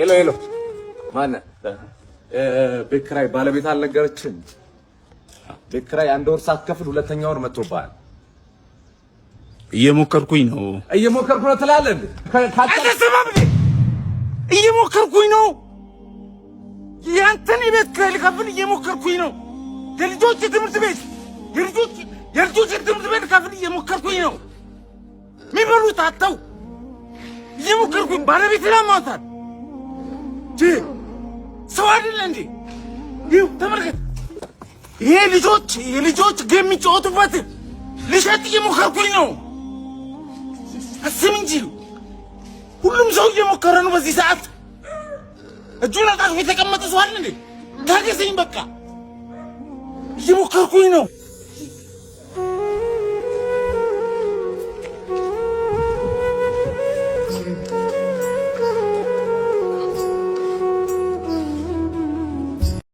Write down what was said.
Hello, hello፣ ማነህ? ቤት ኪራይ ባለቤት አልነገረችም? ቤት ኪራይ አንድ ወር ሳትከፍል ሁለተኛ ወር መጥቶብሃል። እየሞከርኩኝ ነው። እየሞከርኩ ነው ትላለህ እንዴ? አልተሰማም እንዴ? እየሞከርኩኝ ነው። ያንተን የቤት ኪራይ ልከፍል እየሞከርኩኝ ነው። የልጆች ትምህርት ቤት የልጆች ትምህርት ቤት ልከፍል እየሞከርኩኝ ነው። የሚበሉት አጥተው እየሞከርኩኝ፣ ባለቤት ላማታል። ሰው አይደለ እንዴ? ይኸው ተመልከት። ይሄ ልጆች የልጆች game የሚጫወቱበት ልሸጥ እየሞከርኩኝ ነው። አስብ እንጂ፣ ሁሉም ሰው እየሞከረ ነው። በዚህ ሰዓት እጁን አጣጥፎ የተቀመጠ ሰው አለ እንዴ? ታገሰኝ፣ በቃ እየሞከርኩኝ ነው።